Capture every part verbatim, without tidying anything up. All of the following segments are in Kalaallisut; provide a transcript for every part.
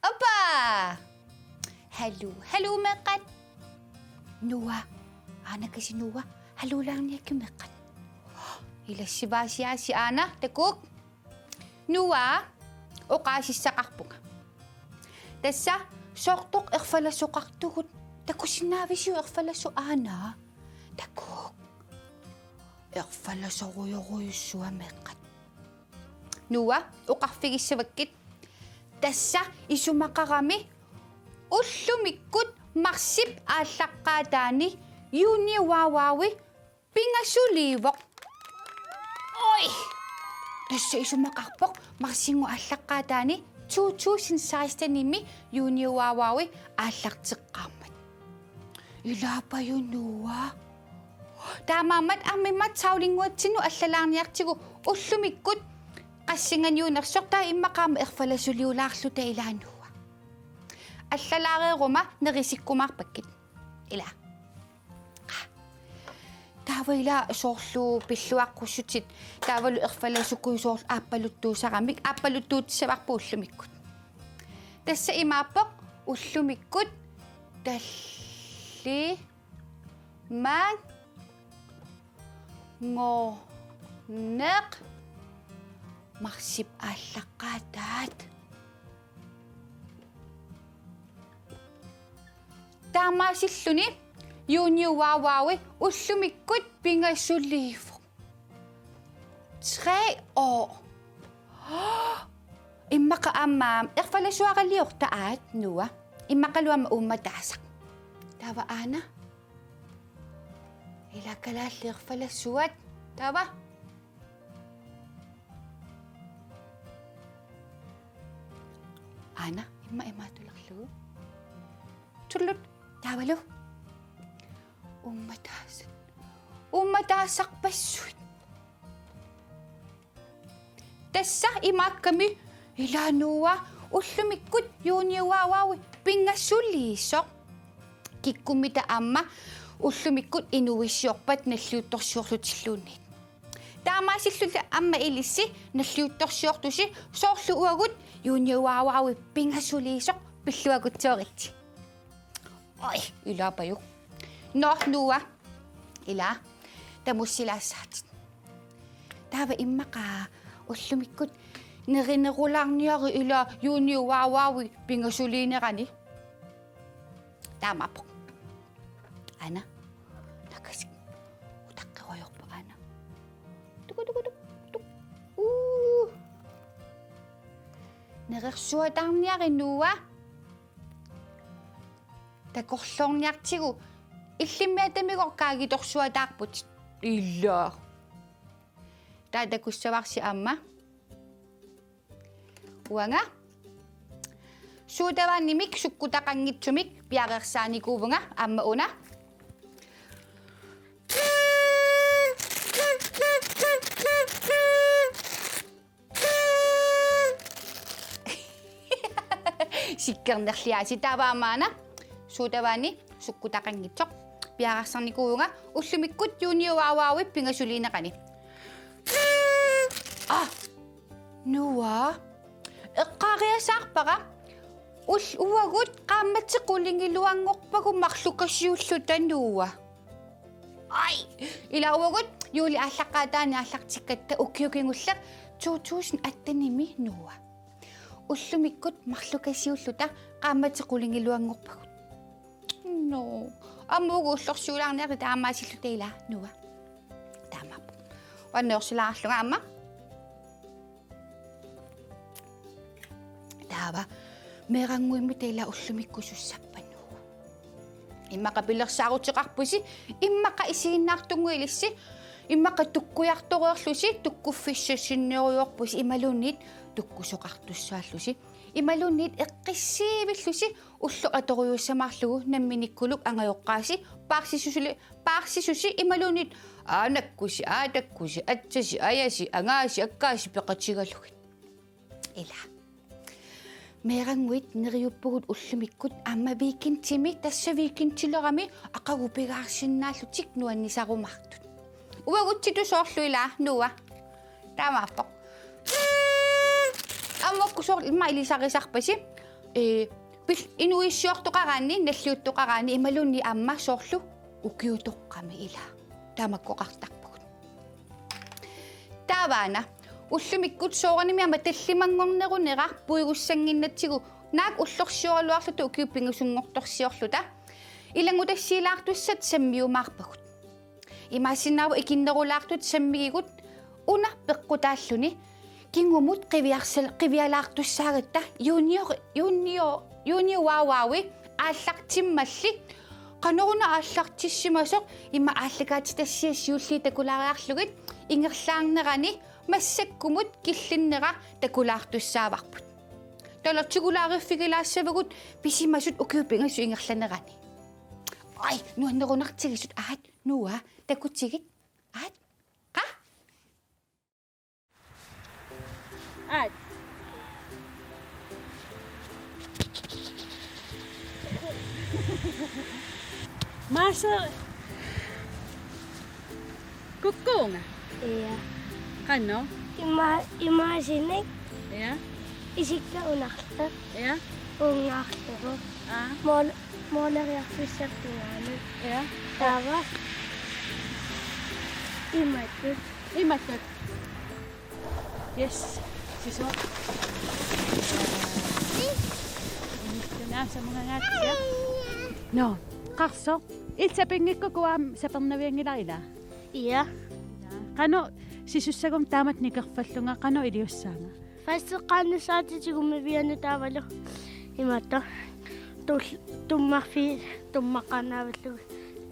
Appa! Haluu, haluu meeqqat. Noah, Aana kasi Noah, haluulaarniakkit meeqqat. Ilassivaasiaasi Aana, takuuk. Noah, oqaasissaqarpunga. Tassa, soortoq erfalasoqartugut, takusinnaavisiuk erfalasoq Aana? Takuuk. Erfalasorujorujussuaq meeqqat. Noah, oqarfigissavakkit. Tassa isumaqarami ullumikkut marsip aallaqqaataani juuniup aavaavi pingasuliivoq. Oj! Tassa isumaqarpoq marsinngooq aallaqqaataani to tusind seksten-imi juuniup aavaavi aallarteqqaarmat. Ilaapajuk Noah. Taamaammat aamma immaqa tavlinnguatsinnut allalaarniartigu ullumikkut qassinganiunersoq taava immaqa aamma erfalasuliulaarluta ilaa Noah. Allalaareeruma nerisikkumaarpakkit. Ilaa. Taava ilaa soorlu pilluaqqussutit. Taavalu erfalasukkuit soorlu aappaluttuusaramik. Aappaluttuutissavarput ullumikkut. Tassa imaappoq ullumikkut talli- manngoorneq marsip aallaqqaataat. Taamaasilluni juuniup aavaavi ullumikkut pingasuliivoq. Tre år. Immaqa aamma erfalasuaraliorta aat Noah. Immaqalu aamma uummataasaq. Taava Aana. Ilaa kalaallit erfalasuat. Taava. Aana, immaqa imaattulerlugu. Tullut, taavalu. Uummataasat. Uummataasarpassuit. Tassa imaakkami ilaa Noah ullumikkut juuniup aavaavi pingasuliisoq. Kikkummita aamma ullumikkut inuuissiorpat nalliuttorsiorlutilluunniit. Taamaasilluta aamma ilissi nalliuttorsiortusi soorlu uagut juuniup aavaavi pingasuliisoq pilluakutsooritsi. Oj, ilaapajuk. Nå, Noah. Ilaa. Tamussilaassaat. Taava immaqa ullumikkut nerinerulaarniarit ilaa juuniup aavaavi pingasuliinerani. Taamaappoq. Aana. Nakasik. Utaqqerujoorpoq Aana. Tuku, tuku, tuk, tuk. Uu. Nerersuataarniarit Noah. Takorloorniartigu illimmi atamigooq kaagitorsuataarputit. Ilaa. Taava takussavarsi aamma. Uanga. Sodavandimik sukkutaqanngitsumik piareersaanikuuvunga aamma una. Sikkernerliaasi taava aamma Aana. Sodavandi sukkutaqanngitsoq. Piareersarnikuuvunga ullumikkut juuniup aavaavi pingasuliinerani. Ah! Noah. Eqqaariasaarpara. Ul-, uagut qaammatit qulingiluanngorpagut marlukasiulluta Noah. Aj! Ilaa uagut juulip aallaqqaataani aallartikkatta ukiut kingulliit to tusind atten-imi Noah. Ullumikkut marlukasiulluta qaammatit qulingiluanngorpagut. Nå. Aamma uagut ullorsiulaarniarit taamaasilluta ilaa Noah. Taamaappoq. Uanneersilaarlunga aamma. Taava meerannguimmita ilaa ullumikkut sussappat Noah. Immaqa pilersaaruteqarpusi, immaqa isiginnaartunngooq ilissi, immaqa tukkujartoreerlusi, tukkuffissassinnerujoorpusi imaluunniit tukkusoqartussaallusi. Imaluunniit eqqissiivillusi ulloq atorujuussamaarlugu namminikkuluk angajoqqaasi paarsisusi, paarsisusi imaluunniit aanakkusi, aatakkusi, atsasi, ajasi, angaasi, akkaasi peqatigalugit. Ila. Meerannguit neriuppugut ullumikkut aamma weekendimi, tassa weekendilerami aqagu pigaarsinnaallutik nuannisarumaartut. Uagutsitut soorlu ila, Noah. Taamaappoq. Aamma ukku soorlu immaqa ilisarisarpasi. Ee, pil-, inuissiortoqaraanni, nalliuttoqaraanni imaluunniit aamma soorlu ukiutoqqami ila. Taamakkoqartarpugut. Taavaana, ullumikkut soorunami aamma tallimanngornerunera puigussannginnatsigu, naak ullorsioraluarluta ukiut pingasunngortorsiorluta. Ilanngutassiilaartussat sammiumaarpagut. Imaassinnaavoq ikinnerulaartut sammigigut una peqqutaalluni kingumut qiviarsal-, qivialaartussaagatta junior, junior, junior Wawawi aallartimmalli. Qanoruna aallartissimasoq, ima aallakaatitassiat siulliit takulaariarlugit ingerlaarnerani massakkumut killinnera takulaartussaavarput. Talertikulaariffigilaassavagut pisimasut ukiut pingasut ingerlanerani. Ai, nuannerunartigisut, aat, Noah, takutigit, aat, qa? Aat. Maase. Kukkuunga? Ia. Qanoq? Ima-, imaasinik. Ia. Isikka unarlu. Ia. Uungaarlugu. Aa. Mool-, mooleriarfissap tungaanut. Ia. Taava. Imatut. Imatut. Yes. Sisoq. Tuna samungangaatsiaq. No, qarsoq. Illit sapinngikkukkit aamma sapernavianngilara ila? Ia. Qanoq sisussaguma taamatut nikerfallunga, qanoq iliussaanga? Fasteqaannassaatitigummivianut taavalu. Imaattoq. Tul-, tummarfi-, tummaqqaannaavillugu.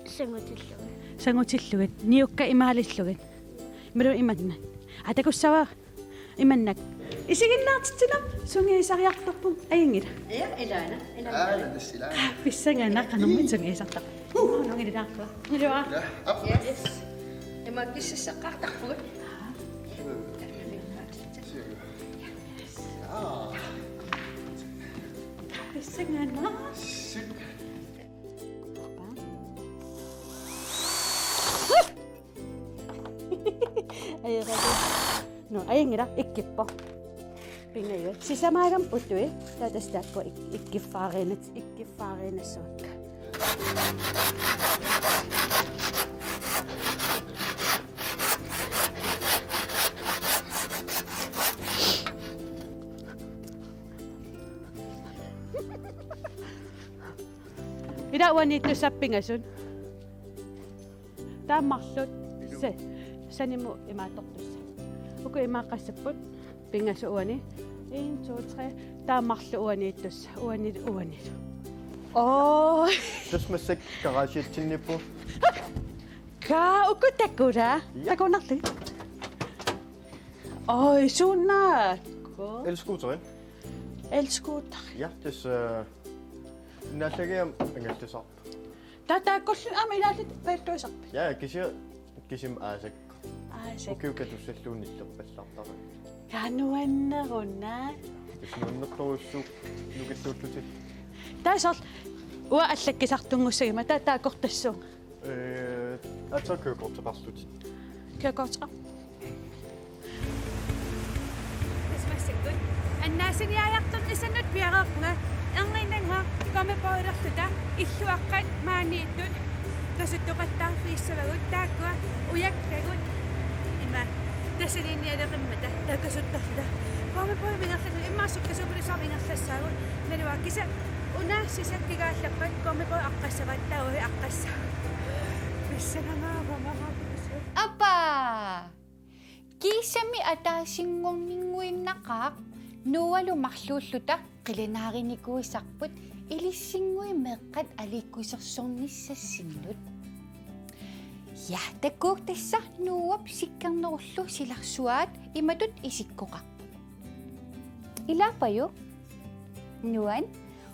Sangutillugit. Sangutillugit. Niukka imaalillugit. Imaluunniit imannak. Aa, takussava imannak. Isiginnaartitsinermi sungiusariartorpunga, ajunngila? Ia, ilaana, ilaana. Aa, tassa ilaana. Pissanganaq qanormi sungiusartarpunga. Uu, nungililaarpua. Nilua. Ia, aap. Yes. Ima kissassaqartarpugut. Aa. Aa. Pissanganaq. Sik. Ajoratu. No, ajunngilaq, ikkippoq. Pingajuat. Sisamaagami putui. Taava tassa taakku ik-, ikkiffaariinnat-, ikkiffaariinnassavakka. Ila uaniittussaapput pingasut. Taava marluk sa-, sanimut imaattortussat. Uku imaaqqassapput pingasut uani. En, to, tre. Taava marluk uaniittussat. Uani, uani. Oo. Tassa massakkut garagiatsinniippugut. Kaa, uku takula. Ja. Takunarli. Oj, suunaakku. Elskuuterit. Elskuuter. Ja, tassa, øh, naallagiam angallasarpoq. Taava taakkullu aamma ilaallutit paattuisarpit? Ja, kisianni kisima aasakka. Aasakka. Ukiut katussalluunniit nillerpallartarami. Kaa nuanneruna. Tassa nuannertorujussuuvoq nukittuullutit. Taava soorlu uanga allakkisartunngussaguma taava taakkortassuunga. Øh, altså kørekorteqarlutit. Kørekorteqar-. Tassa massakkut. Annaasiniaajartornissannut piareerpunga. Erniinnannguaq Gummibådilerluta illuaqqat maaniittut kasuttoqattaarfigissavagut taakkua ujakkagut. Ima. Tassaniinnialeqimmata taava kasuttorluta. Gummibådimik ingerlasoq immaqa sukkasuupilussuarmik ingerlassaagut. Naluara kisianni una sisakkigaallappat Gummibådi aqqassavat taava aqqassaaq. Pissanganaq aamma. Apa! Kiisami ataasinngorninnguinnaqaaq Noahlu marluulluta qilanaarinikuusarput ilissinnguit meeqqat aliikkusersornissassinnut. Ja, takuuk tassa Noahp sikkernerullu silarsuaat imatut isikkoqarpoq. Ilaapaju? Nuan,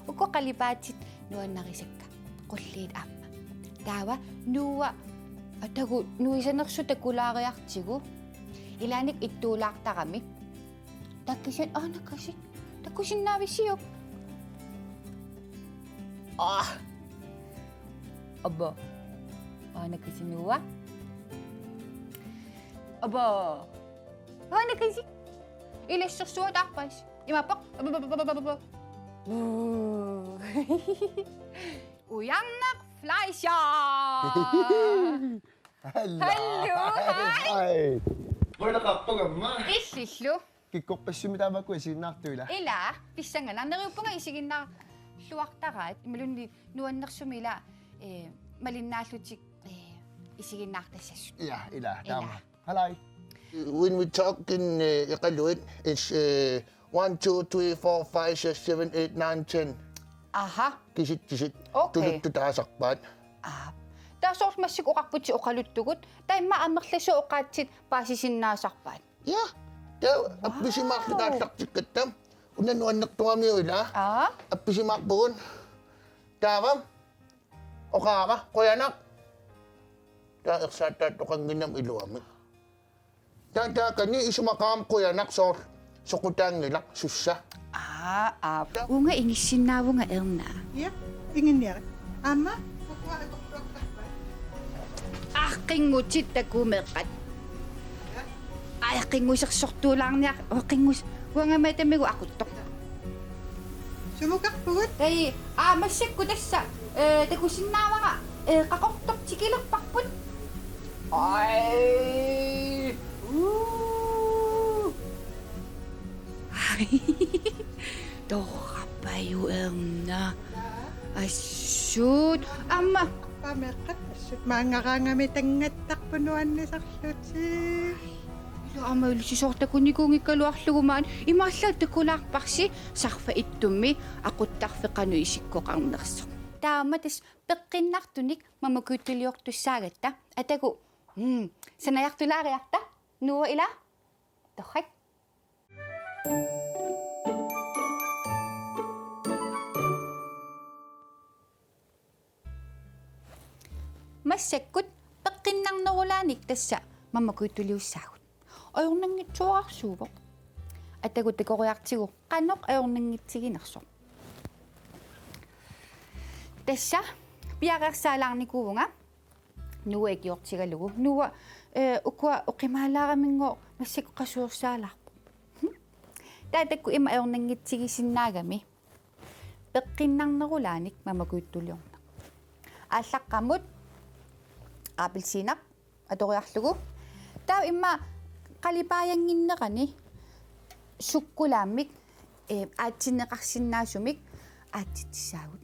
uku qalipaatit nuannarisakka. Qulliit aamma. Taava Noah atagu nuisanersoq takulaariartigu. Ilaanni ittuulaartarami. Takusin, aanakasi. Takusinnaavisiuk? Ah. Abba. Aanakasi Noah. Abba. Aanakasi. Ilassersuataarpasi. Imaappoq. Abba, abba, abba, abba. Uu. Ujarneq Fleischer. Hallo. Hallo, hej. Hej. Qujanaqaaq aamma. Illillu. Kikkorpassuarnik tamakku isiginnaartut ilaa? Ilaa, pissanganaq, neriuppunga isiginnaarluartaraat, imaluunniit nuannersumik ilaa, eh, malinnaallutik, eh, isiginnaartassasut. Ja, ilaa, taama. Ilaa. Hallo. When we talking, eh, Iqaluit, it's, eh, one, two, three, four, five, six, seven, eight, nine, ten. Aha. Kisit, kisit. Okay. Tuluttut taasarpaat. Aa. Taava soorlu massakkut oqarputit oqaluttugut. Taava immaqa amerlasuut oqaatsit paasisinnaasarpaat. Ja. Taava Wow. appisimaarluta aallartikkatta. Una nuannertuamiu ilaa. Aa. Appisimaarpugut. Taava. Oqaava, qujanaq. Taava ersaattaattoqannginnami iluamik. Taava taakani isumaqarami qujanaq soorlu. Soqutaanngilaq, sussa. Aa, aa. Uunga ingissinnaavunga Erna. Ja, inginniarit. Aamma, ukua atorluartarpaat. Aa, qinngutit takuuk meeqqat. Ai, qinngusersortuulaarniaq, oo, qinngus-, uangami tamagu aquttoq. Sumukarpugut? Ai, aa, massakkut tassa, eh, takusinnaavara, eh, qaqortoq tikilerparput. Ai, uu. Ai, torrappajuk Erna. Assut, aamma. Paameeqqat assut maanngaraangami tanngattarput nuannisarlutik. Ila aamma ilissi soorlu takunikuunngikkaluarlugu maani imaallaat takulaarparsi sarfaq ittummi aquttarfik qanoq isikkoqarnersoq. Taama tassa peqqinnartunik mamakujuttuliortussaagatta. Atagu, mm, sanajartulaariarta. Noah ilaa? Torrak. Massakkut peqqinnarnerulaanik tassa mamakujuttuliussaagut. Ajornanngitsuararsuuvoq. Atagu takoriartigu qanoq ajornanngitsiginersoq. Tassa piareersaalaarnikuuvunga. Noah ikiortigalugu. Noah, eh, ukua oqimaalaaraminnga massakkut qasuersaalaarpoq. Taava taakku ima ajornanngitsigisinnaagami. Peqqinnarnerulaanik mamakujuttuliorneq. Aallaqqaammut appelsiinaq atoriarlugu. Taava immaqa qalipaajanginnerani sukkulaammik, eh, aatsinneqarsinnaasumik aatsitissaagut.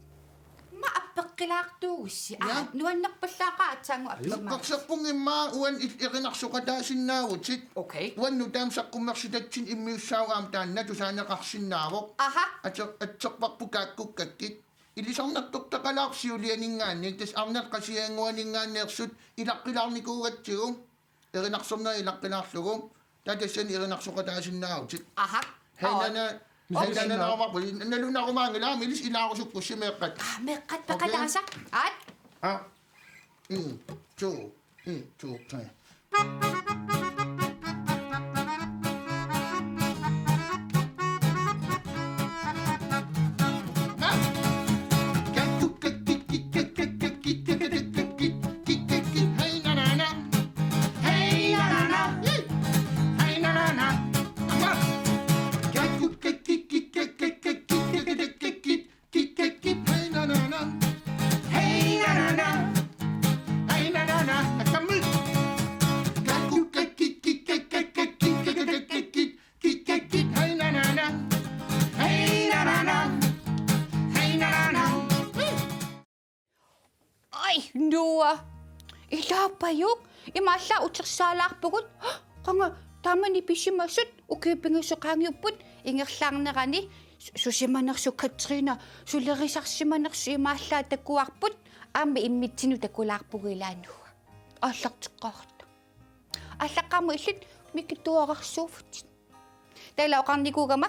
Immaqa appeqqilaartuugussi. Ja. Aa, nuannerpallaaqaaq aatsaannguaq appisimaarlusi. Eqqarsarpunga immaqa uani il-, erinarsoqataasinnaavutit. Okay. Uannut taama saqqummersitatsinni immiussaagut aamma taanna tusaaneqarsinnaavoq. Aha. Atser-, atserparput kaakkukkakkit. Ilisarnartortaqalaarpoq siulianinngaanniit, tassa arnat qasigiannguaninngaanneersut ilaqqilaarnikuugatsigu. Erinarsorneq ilaqqilaarlugu. Taava tassani erinarsoqataasinnaavutit. Aha. Hej Nanna. Aa. Hej Nanna, naarumaarputit. Nalunarumaanngilaq, aamma ilissi ilaarusukkussi meeqqat. Aa, meeqqat peqataasa. Okay. Aat. Aa. En, to, en, to, tre. Ai, Noah. Ilaapajuk. Imaallaat utersaalaarpugut. Qanga taamani pisimasut ukiut pingasut qaangiupput ingerlaarnerani su-, susimanersut Katrina sulerisarsimanersut imaallaat takuarput aamma immitsinnut takulaarpugut ilaa Noah. Aallarteqqaaratta. Aallaqqaammut illit mikituararsuuvutit. Taava oqarnikuugama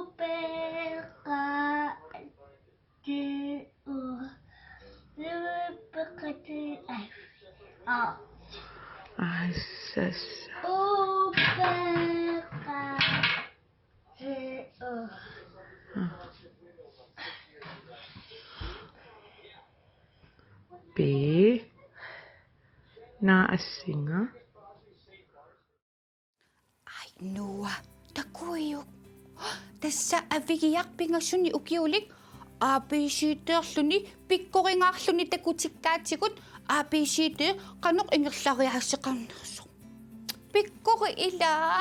Upeqa. Ti u. Upeqa ti. Ai. Aa. Ai, sas. Upeqa. Ti u. Pi. Naa assinga. Ai, Noah, takuiuk. Tassa Avigiaq pingasunik ukiulik A B C-terluni pikkorigaarluni takutikkaatigut A B C-ter qanoq ingerlariaaseqarnersoq. Pikkori ilaa.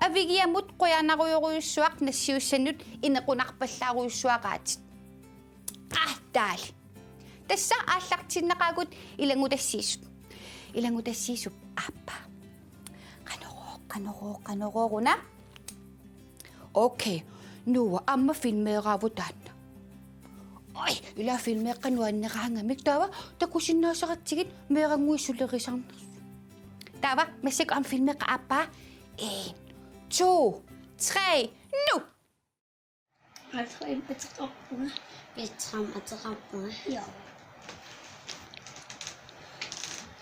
Avigiamut qujanarujorujussuaq nassiussanut inequnarpallaarujussuaqaatit. Aa, taali. Tassa aallartinneqaagut ilanngutassiisut. Ilanngutassiisup aappaa. Qanorooq, qanorooq, qanorooq una. Okay, Noah, aamma filmeeraavoq taanna. Ai, ila filmeeqqat nuanneraangamik, taava takusinnaasaratsigit meerannguit sulerisarnersut. Taava massakkut aamma filmeeqqap aappaa. En, to, tre, nu! Atrem ateqarpunga. Petram ateqarpunga. Joo.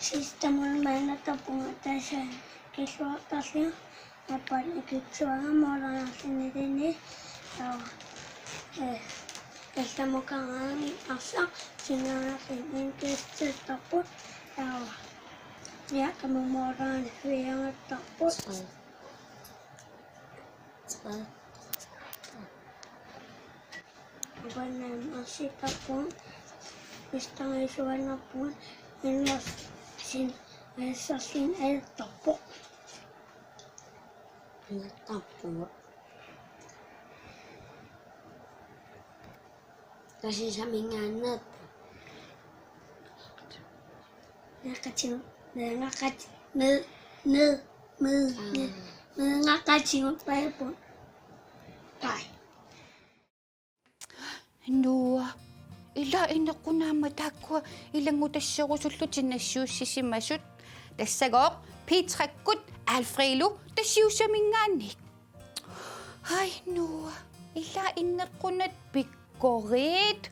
Sidste måned mandag, der bor der så kældor der lige. Jeg bor i Victoria, måler jeg sådan lidt ind i. Og, øh, jeg skal må komme ind i, og så tænker jeg, at en gæst til der bor. Og jeg kan må måle en fjerde der bor. Tre. Uannaam arsitappugut, mistariisuannerpugut, innersin, assersin ajattarpoq. Ajattarpugut. Tasiusaminngaanneerpoq. Meeqqatigut, meeqqat-, mee-, mee-, mee-, Aa. Meeqqatigut pajapput. Pai. Noah, ila inequnaq aamma taakkua ilanngutasserusullutik nassiussisimasut. Tassagooq Petrakkut Alfredlu Tasiusaminngaanniit. Ai, Noah, ila inequnaq pikkorit.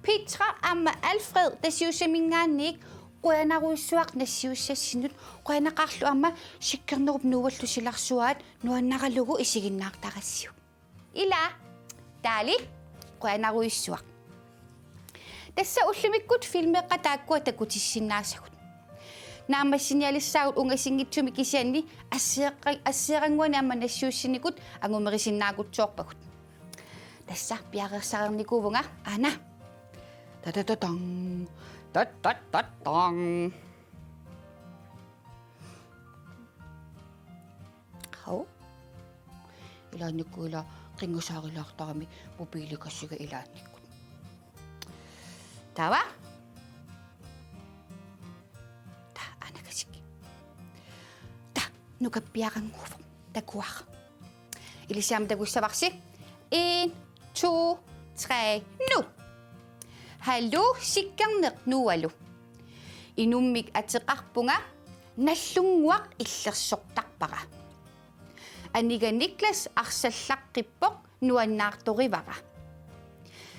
Petra aamma Alfred Tasiusaminngaanniit, qujanarujussuaq nassiussassinut, qujanaqaarlu aamma Sikkernerup Noallu silarsuaat nuannaralugu isiginnaartarassiuk. Ila, taali, qujanarujussuaq. Tassa ullumikkut filmeeqqat taakkua takutissinnaasagut. Naammassinialissaagut ungasinngitsumik kisianni asseeqqa-, asseerannguani aamma nassiussinnikut angumerisinnaagutsoorpagut. Tassa piareersarnikuuvunga, aana. Tatatatang. Tat, tat, tat, tang. Hau. Ilaannikkut ila qinngasaarilaartarami mobiilikassiga ilaannikkut. Taava. Taa, anakasik. Taa, nukappiarannguuvoq. Takuara. Ilissi aamma takussavarsi. En, to, tre, nu. Hallo, Sikkerneq Noahlu. Inummik ateqarpunga, Nallunnguaq illersortarpara. Aniga Niklas arsallaqqippoq, nuannaartorivara.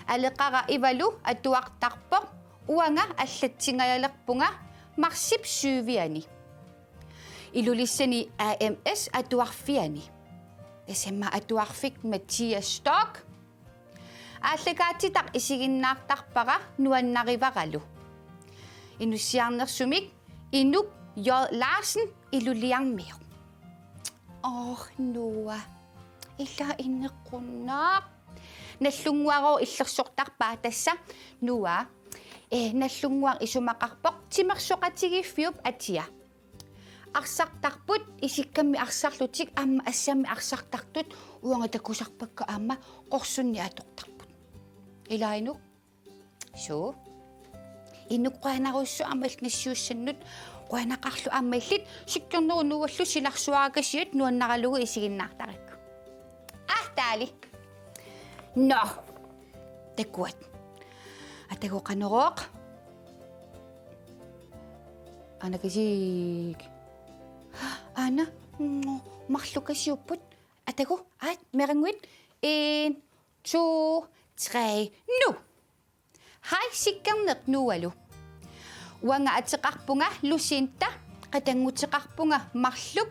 Aleqara Ivalu atuartarpoq, uanga allatsingajalerpunga marsip syvianni. Ilulissani A M S atuarfiani. Tassami atuarfik Mathias Storch. Aallakaatitaq isiginnaartarpara nuannarivaralu. Inussiarnersumik Inuk J. Larsen Iluliarmiut. Åh, Noah. Ila inequnaq. Nallunnguaq illersortarpaa tassa Noah. Eh, Nallunnguaq isumaqarpoq timersoqatigiiffiup atia. Arsartarput isikkammi arsarlutik aamma assammi arsartartut uanga takusarpakka aamma qorsunni atortarput. Ila Inuk. Suu. Inuk qujanarujussuaq aamma illit nassiussannut, qujanaqaarlu aamma illit Sikkernerup Noahlu silarsuaakasiat nuannaralugu isiginnaartarakku. Ah, taali. Nå. Takuat. Atagu qanorooq. Anakasik. Aana, nå, marlukasiupput. Atagu, aat, meerannguit. En, to, tre, nu. Hej, Sikkerneq Noahlu. Uanga ateqarpunga Lucinda, qatannguteqarpunga Marluk.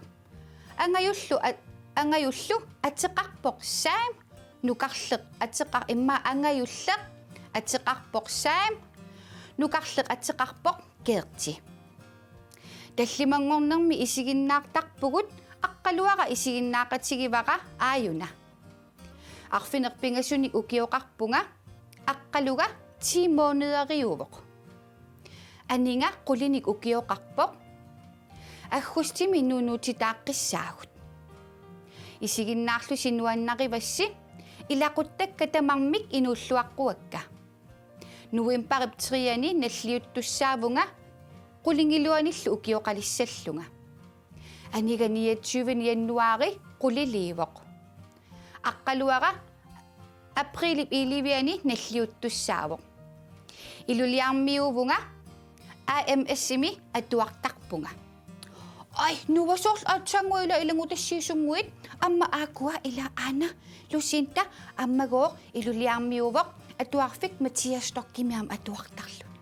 Angajullu a-, angajullu ateqarpoq Sam, nukarleq ateqar-, immaqa angajulleq ateqarpoq Sam, nukarleq ateqarpoq Gerti. Tallimanngornermi isiginnaartarpugut, Aqqaluara isiginnaaqatigivara aajuna. Arfineq-pingasunik ukioqarpunga, Aqqaluga ti månederiuvoq. Aninga qulinik ukioqarpoq. Aggustimi nuunuutitaaqqissaagut. Isiginnaarlusi nuannarivassi, ilaquttakka tamarmik inuulluaqquakka. Novembarip treani nalliuttussaavunga qulingiluanillu ukioqalissallunga. Aniga niogtyvende januari quliliivoq. Aqqaluara aprilip ellevteani nalliuttussaavoq. Iluliarmiuuvunga A M S-imi atuartarpunga. Aj, Noah, soorlu aatsaannguaq ila ilanngutassiisunnguit, aamma aakkua ila aana, Lucinda aammagooq Iluliarmiuuvoq, atuarfik Mathias Storchimi aamma atuartarluni.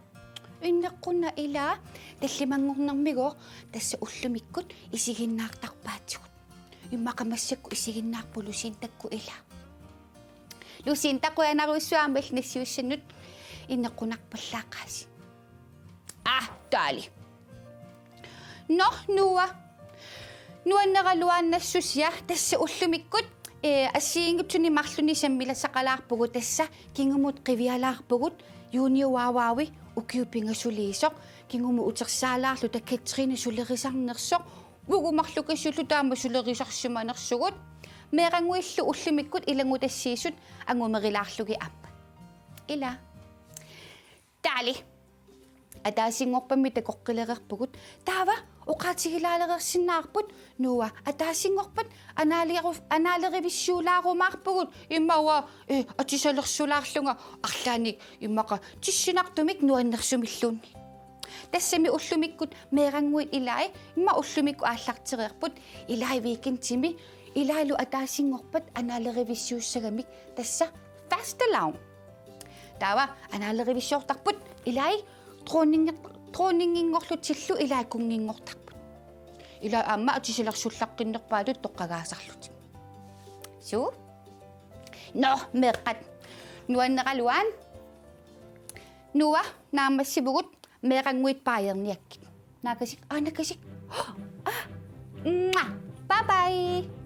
Inequnaq ila, tallimanngornermigooq, tassa ullumikkut isiginnaartarpaatigut. Immaqa massakkut isiginnaarput Lucindakkut ila. Lucinda, qujanarujussuaq aamma illit nassiussannut, inequnarpallaaqaasi. Ah, taali. Nå, Noah. Nuanneraluaannassusia, tassa ullumikkut, eh, assigiinngitsunik marlunnik sammilassaqalaarpugut, tassa kingumut qivialaarpugut, Junior Wawawi ukiut pingasuliisoq, kingumut utersaalaarluta Katrine sulerisarnersoq, uagut marlukasiulluta aamma sulerisarsimanersugut, meerannguillu ullumikkut ilanngutassiisut angumerilaarlugit aamma. Ila. Taali. Ataasinngorpammi takoqqilereerpugut. Taava oqaatigilaalersinnaavarput, Noah, ataasinngorpat anaaleru-, anaalerivissiulaarumaarpugut. Immaqa, eh, atisalerulaarlunga arlaannik immaqa tissinartumik nuannersumilluunniit. Tassami ullumikkut meerannguit ilai, immaqa ullumikkut aallartereerput, ilai weekendimi, ilailu ataasinngorpat anaalerivissiussagamik, tassa fastelavn. Taava anaalerivissiortarput ilai dronningi-, dronninginngorlutillu ilai kunnginngortarput. Ilai aamma atisalerulaqqinnerpaatut toqqagaasarlutik. Suu? Nå, meeqqat. Nuanneraluaan. Noah, naammassivugut, meerannguit baajerniakkit. Naakasik, aa, naakasik. Ah, mwah. Bye bye.